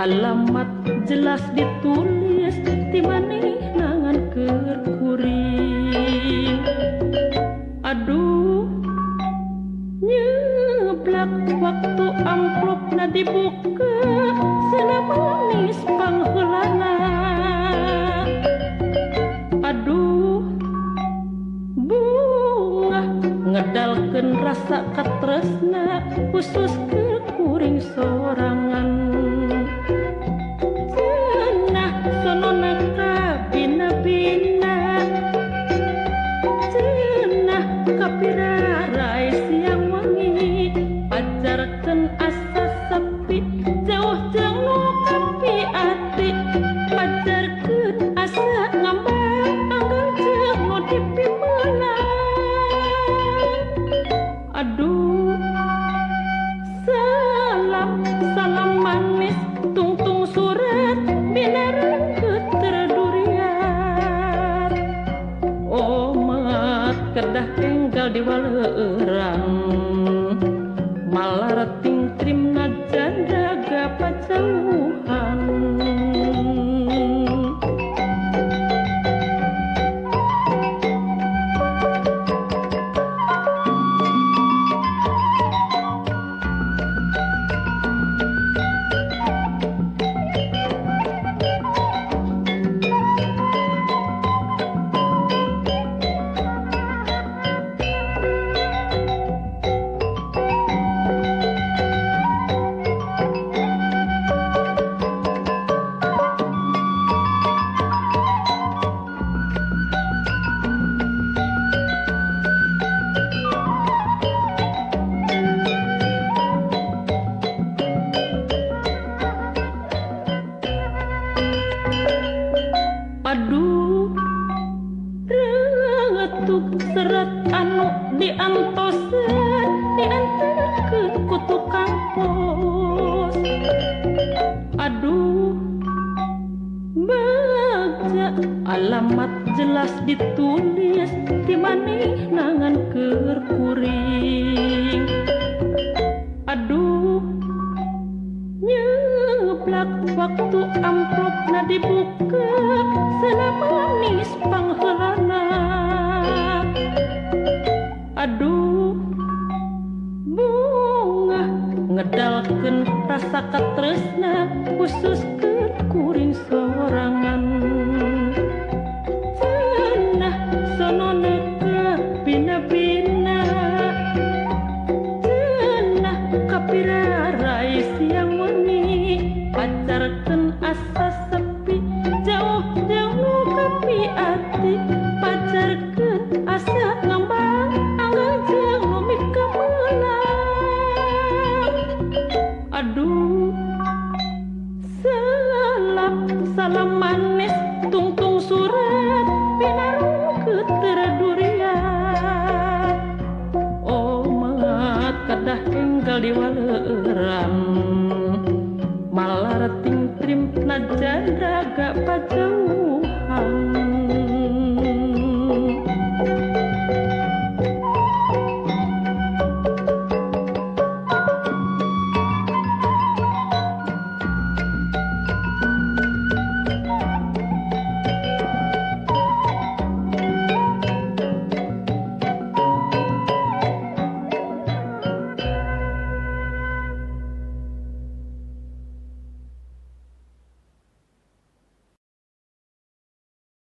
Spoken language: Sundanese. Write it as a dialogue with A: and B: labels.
A: Alamat jelas ditulis ti manehna ngan keur kuring. Aduh nyeblak waktu amplopna dibuka cenah manis pangheulana. Aduh bunga ngedalkeun rasa katresna khusus keur kuring sorangan. Cenah sonona kabina-bina, cenah kapirarai siang wengi, pajarkeun asa sepi jauh jeung nu kapi ati, pajarkeun asa ngambang anggang jeung nu dipimeunang. Aduh salam salam manis tungtung surat binarengkeut terduriat. Omat kedah enggal diwaleuran malar tingtrim najan raga pajauhan. Aduh retuk serat anu diantosan diantarkeun ku tukang pos. Aduh bagja alamat jelas ditulis ti manehna ngan keur kuring. Aduh nyeblak waktu amplopna dibuka cenah manis pangheulana. Aduh bunga ngedalkeun rasa katresna khusus keur kuring sorangan. Cenah sonona kabina-bina, cenah kapirarai siang wengi, pacarkeun asa sepi jauh jeung nu kapi ati, pacarkeun asa ngambang anggang jeung nu mikameunang. Aduh salam salam manis tungtung surat binarungkeut terduriat. Omat kedah enggal diwaleuran malar tingtrim najan raga pajauhan.